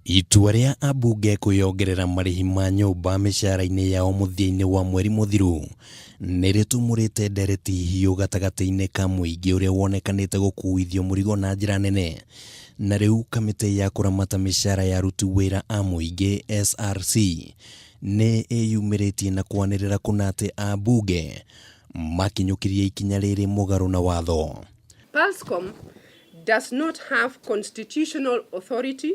Itua rĩa ambunge kwĩyongerera marĩhi ma nyũmba mĩcaara-inĩ yao mũthia-inĩ wa mweri mũthiru nĩ rĩtumũrĩte ndereti hiũ gatagatĩ-inĩ ka mũingĩ ũrĩa wonekanĩte gũkuithio mũrigo na njĩra nene. Na rĩu kamĩtĩ ya kũramata mĩcaara ya aruti wĩra a mũingĩ SRC nĩ ĩyumĩrĩtie na kwanĩrĩra kũna atĩ ambunge makinyũkirie ikinya rĩrĩ mũgarũ na watho. Pulsecom does not have constitutional authority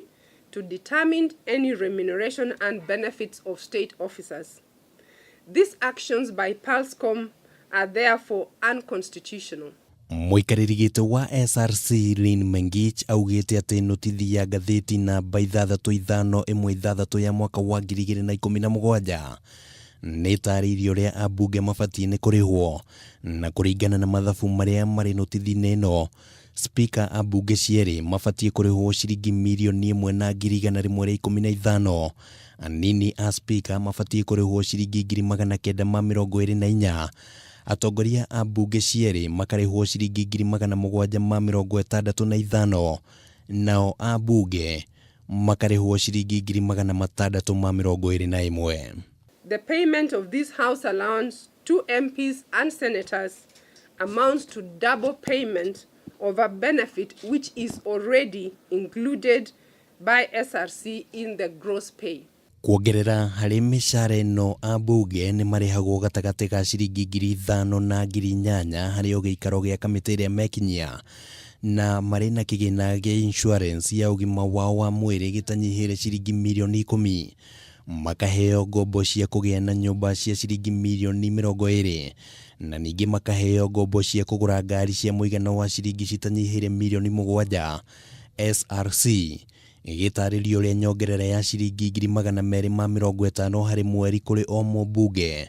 to determine any remuneration and benefits of state officers. These actions by Pulsecom are therefore unconstitutional. Mũikarĩri gĩtĩ wa SRC Lynn Mengich augĩte atĩ notithi ya ngathĩti namba 6516 ya mwaka wa 2017 nĩ ĩtarĩirie ũrĩa ambunge mabatiĩ nĩ kũrĩhwo na kũringana na mathabu marĩa marĩ notithi-inĩ ĩno Spika a mbunge cierĩ mabatiĩ kũrĩhwo ciringi mirioni ĩmwe na ngiri 115, anini a spika mabatiĩ kũrĩhwo ciringi 924,000, atongoria a mbunge cierĩ makarĩhwo ciringi 765,000 nao ambunge makarĩhwo ciringi 621,000. The payment of this house allowance to MPs and senators amounts to double payment of a benefit which is already included by SRC in the gross pay. Kuongerera harĩ mĩcara ĩno ambunge nĩ marĩhagwo gatagatĩ ga ciringi 5,000 na 8,000 harĩ o gĩikaro gĩa kamĩtĩ ĩrĩa mekinyia na marĩ na kĩgĩna gĩa insurance ya ũgima wao wa mwĩrĩ gĩtanyihĩire ciringi mirioni 10, makaheo ngombo cia kũgĩa na nyũmba cia ciringi mirioni 20 na ningĩ makaheo ngombo cia kũgũra ngari cia mũigana wa ciringi citanyihĩire mirioni 7. SRC ĩgĩtarĩria ũrĩa nyongerera ya ciringi 250,000 harĩ mweri kũrĩ o mũmbunge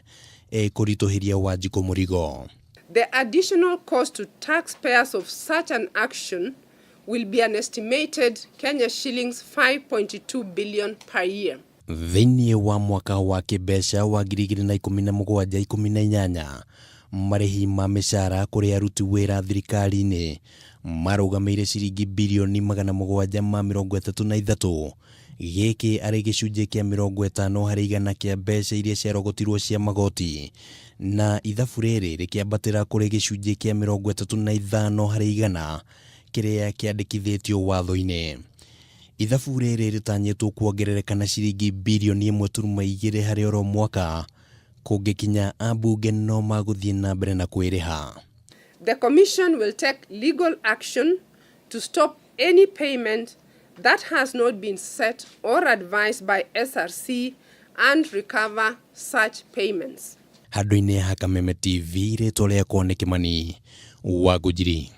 ĩkũritũhĩria Wanjikũ mũrigo. The additional cost to taxpayers of such an action will be an estimated Kenya shillings 5.2 billion per year. Thĩinĩ wa mwaka wa kĩmbeca wa 2017/18 marĩhi ma mĩcara kũrĩ aruti wĩra thirikari-inĩ marũgamĩire ciringi birioni 733, gĩkĩ arĩ gĩcunjĩ kĩa 50% kĩa mbeca iria ciarogotirwo cia magoti, na ithabu rĩrĩ rĩkĩambatĩra kũrĩ gĩcunjĩ kĩa 35% kĩrĩa kĩandĩkithĩtio watho-inĩ. Ithabu rĩrĩ rĩtanyĩtwo kuongerereka na ciringi birioni 1.2 harĩ oro mwaka kũngĩkinya ambunge no magũthiĩ na mbere na kwĩrĩha. The Commission will take legal action to stop any payment that has not been set or advised by SRC and recover such payments. Handũ-inĩ ha Kameme TV, rĩtwa rĩakwa nĩ Kĩmani wa Ngũnjiri.